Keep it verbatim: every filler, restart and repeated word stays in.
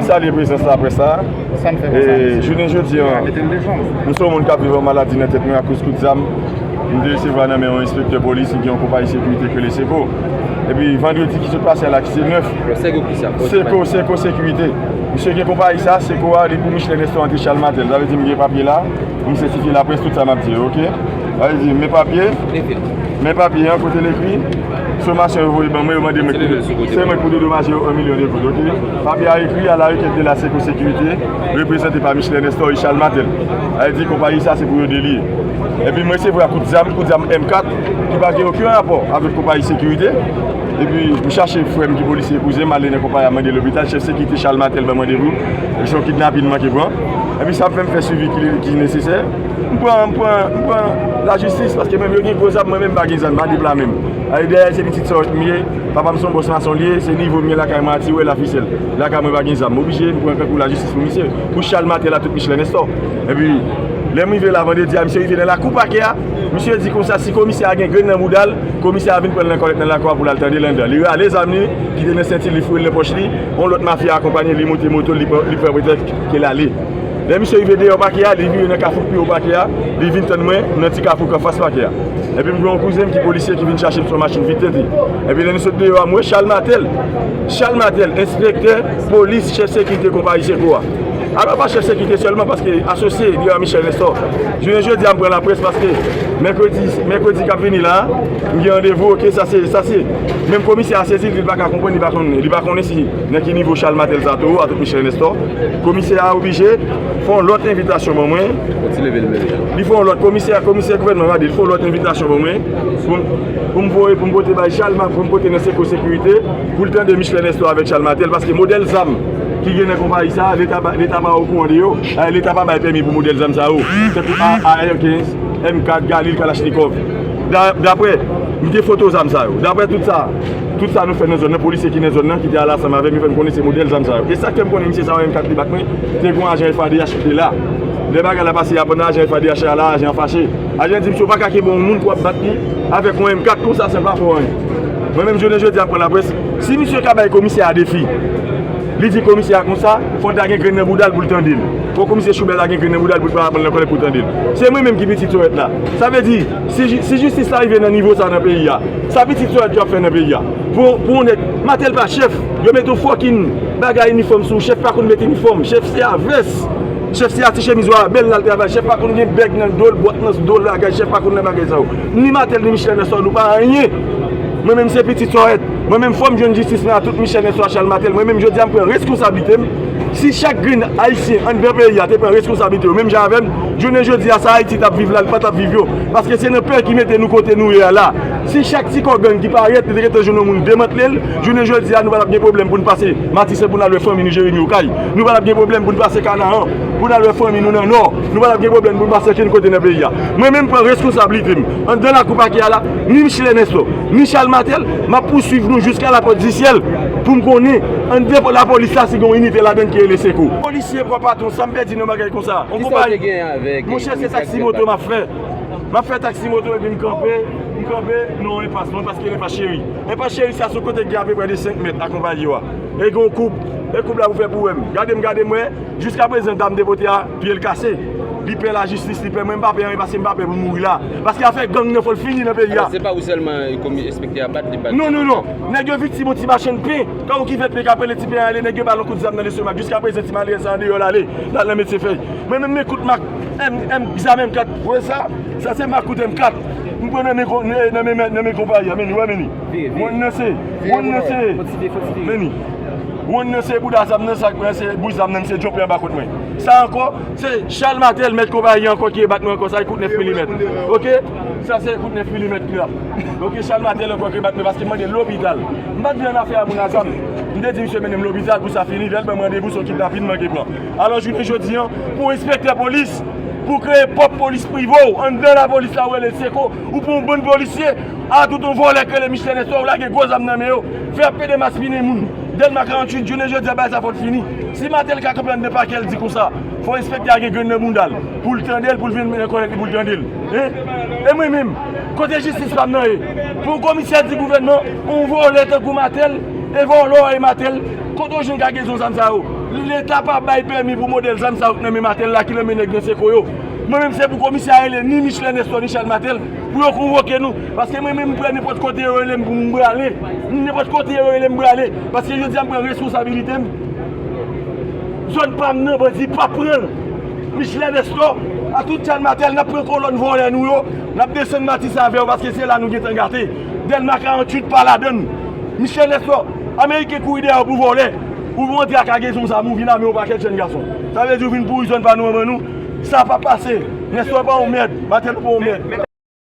Salye prezans laprès la. Sa n fè konsa, mesye? Jounen jodi a, m se yon moun k ap viv yon maladi nan tèt mwen akoz kout zam m te resevwa nan men yon enspektè polis ki gen yon konpayi sekirite k rele Seko. Epi vandredi ki sot pase a la ki se nèf, Seko ki sa? Seko, Seko Sekirite. Misye gen konpayi sa, Seko a, li pou Michelet Nestor antre Chalmatel. Sa vle di m gen papye la, pou m sètifye laprès tout sa m ap di yo, oke? Sa vle di, men papye, men papye an, kote l ekri, somasyon yo voye ban mwen, yo mande mwen, se mwen k pou dedomaje yo yon milyon de goud, oke? Papye a ekri, à la requête de la Seko Sekirite, reprezante pa Michelet Nestor e Chalmatel. Sa vle di, konpayi sa, se pou yo de li ye. Epi mwen resevwa kout zam, kout zam M kat, ki pa gen okenn rapò avèk konpayi sekirite. Epi m chache frè m ki polisye, kouzen m, ale nan konpayi a, mande lopital, chèf sekirite Chalmatel ban m randevou. Se yon kidnapin m manke pran. Epi sa fè m fè swivi ki, ki nesesè. M pran, m pran, m pran lajistis, paske menm yo gen gwo zam, mwen menm m pa gen zam, m pa de pla menm. Ale dèyè se pitit sòt m ye, papa m se yon bòs mason li ye, se nivo m ye lakay mwen a, ti wè la fisèl. Lakay mwen pa gen zam, m oblije m pran kankou lajistis pou misye, pou Chalmatel a tout Michelet Nestor. Epi, lè m rive la vandredi a, misye rive nan lakou pakè a, misye di konsa si komisè a gen grenn nan bouda l, komisè a vin pran l nan kòlèt nan lakou a pou l al tande l anndan. Li rale zam li ki te nan senti li, foure l nan pòch li, yon lòt mafya akonpanye li, monte moto l, li pran, li pran pretèks ke l ale. Lè misye rive deyò pakè a, li vire nan kafou k pi wo pakè a, li vin tann mwen nan ti kafou k anfas pakè a. Epi m gen yon kouzen m ki polisye ki vin chache m sou yon machin vit tete. Epi lè nou sot deyò a, m wè Chalmatel. Chalmatel, enspektè polis, chèf sekirite konpayi Seko a. Alò pa chèf sekirite sèlman, paske asosye li a Michelet Nestor. Jounen jodi a m pran laprès paske mèkredi, mèkredi k ap vini la, m gen randevou, oke, sa se, sa se. Menm komisè a sezi, li pa ka konprann, li pa konnen, li pa konnen si nan ki nivo Chalmatel sa tou, a tout Michelet Nestor. Komisè a oblije fè yon lòt envitasyon ban mwen. Yon ti leve l, men. Li fè yon lòt, komisè, komisè gouvènman mande, li fè yon lòt envitasyon ban mwen pou m, pou m voye, pou m pote bay Chalma, pou m pote nan Seko Sekirite, pou l tande Michelet Nestor avèk Chalmatel, paske modèl zam ki gen nan konpayi sa, Leta pa, Leta pa okouran de yo. Eh, Leta pa bay pèmi pou modèl zam sa yo. Tankou A R kenz, M kat, Galil, Kalachnikov. Da-, daprè, m gen foto zam sa yo. Daprè tout sa, tout sa nou fè nan zòn nan, polisye ki nan zòn nan, ki te al ansanm avè m, yo fè m konnen se modèl zam sa yo. E sa k fè m konnen misye sa yo, M kat li bat mwen, te gen yon ajan F A D H ki te la. Lè bagay la pase a, pandan ajan F A D H la la, ajan an fache. Ajan di misye, ou pa ka kenbe yon moun pou w ap bat li avèk yon M kat konsa san pa fè w anyen. Mwen menm jounen jodi a m pran laprès. Si misye ka bay komisè a defi, li di komisè a konsa, fò l ta gen grenn nan bouda l pou l tande l. Fò komisè Choubert ta gen grenn nan bouda l pou l pa pran l nan kòlèt pou l tande l. Se mwen menm ki pitit Sorèt la. Sa vle di, si, si jistis la rive nan nivo sa nan peyi a, sa pitit Sorèt yo ap fè nan peyi a? Pou, pou yon nèg, Martel pa chèf, yo mete yon fòkin bagay inifòm sou, chèf pa konn mete inifòm, chèf se a vès. Chèf se a ti chemiz w a bèl l al travay. Chèf pa konn gen bèg nan do l, bwat nan do l, bagay. Chèf pa konn nan bagay sa yo. Ni Martel, ni Michelet Nestor, nou pa anyen. Mwen menm se pitit Sorèt. Mwen menm fò m jwenn jistis mwen a tout Michelet Nestor, Chalmatel. Mwen menm jodi a m pran reskonsablite m. Si chak grenn ayisyen anndan peyi a te pran reskonsablite yo menm jan avè m, jounen jodi a sa Ayiti t ap viv la, l pa t ap viv yo. Paske se nan pè ki mete nou kote nou ye a la. Si chak ti kò gang ki parèt, li te gentan jwenn yon moun demantle l, jounen jodi a nou pa t ap gen pwoblèm pou n pase Matisan pou n al wè fanmi nou Jeremi Okay. Nou pa t ap gen pwoblèm pou n pase Kanaran, pou n al wè fanmi nou nan Nò. Nou pa t ap gen pwoblèm pou n pase okenn kote nan peyi a. Mwen menm pran reskonsablite m. Anndan lakou pakè a la, ni Michelet Nestor, ni Chalmatel, m ap pouswiv nou jiska lapòt di syèl pou m konnen anndan lapolis la si gen yon inite ladan l ki rele Seko. Polisye pran patwon, sa m pèdi nan bagay konsa? Yon konpayi. Monchè, se taksi moto m ap fè. M ap fè taksi moto epi m kanpe, m kanpe nan yon enpas, nan yon enpas ki rele Enpas Cheri. Enpas Cheri sa se yon kote ki gen apeprè de senk mèt a konpayi yo a. E gen yon koub. E koub la pou fè pou wè m. Gade m, gade m wè. Jiska prezan dam depote a, pye l kase. Li pè lajistis, li pè mwen, m pa pè anyen paske m pa pè pou m mouri la. Paske afè gang nan fò l fini nan peyi a. Alò, se pa ou sèlman, e, komi enspektè a bat, li bat. Non, non, non. Nèg yo viktim yon ti machann pen. Kan yon kivèt pen k ap rele ti pen ale, nèg yo ba l yon kout zam nan lestomak. Jiska prezan ti malere sa andeyò l ale. L al nan medsen fèy. Mwen menm men kout mak M, M, zam M kat. Ou wè sa? Sa se mak kout M kat. M pran nan men, nan men, nan men konpayi a, men li, wè men li. Wonn nan se, wonn nan se, men li. Wonn nan se bouda zam nan, sa k pran se bout zam nan, se djonpe anba kòt mwen. Sa ankò, se Chalmatel, mèt konpayi ankò ki rebat mwen ankò, sa e kout nèf milimèt. Oke? Sa se kout nèf milimèt ki la. Oke, Chalmatel ankò ki rebat mwen paske m mande lopital. M pa t vle annafè a moun a zam. M te di misye mennen m lopital pou sa fini, lè l ban m randevou, se yon kidnapin m manke pran. Alò, jounen jodi a, pou enspektè polis, pou kreye pwòp polis prive w, anndan lapolis la, ou rele Seko, ou pran yon bann polisye, a tout yon vòlè k rele Michelet Nestor, ou lage gwo zam nan men yo, fè pede maspinen moun. Dèlma karanntuit, jounen jodi a, bagay sa fò l fini. Si Martel ka kanpe anndan pakè, l di konsa, fò enspektè a gen grenn nan bounda l, pou l tande l, pou l vin nan kòlèt li, pou l tande l. Hein? E mwen menm, kote jistis pa m nan ye? Pou yon komisè di gouvènman, yon vòlè tankou Martel, e vòlè w ye Martel, kote w jwenn kagezon zam sa yo? Leta pa bay pèmi pou modèl zam sa yo k nan men Matèl la, ki nan men nèg nan Seko yo. Mwen menm, se pou komisè a rele ni Michelet Nestor ni Charles Matèl pou yo konvoke nou. Paske mwen menm, m prè nenpòt kote yo rele m pou m prale. Nenpòt kote yo rele m prale. Paske jodi a m pran responsabilite m. Zòn pa m nan, bandi p ap pran l. Michelet Nestor, a tout Charles Matèl, n ap pran kolòn vòlè nou yo, n ap desann Matis avè yo, paske se la nou gentan gate. Dèlma karanntuit pa ladann. Michelet Nestor, Ameriken kouri dèyè w pou vòlè. Ou pou antre ak kagezon sa, pou w vin ame yon pakèt jèn gason. Sa vle di w vin pouri zòn pa nou anvan nou. Sa p ap pase. Nestor pa yon mèd. Matèl pa yon mèd.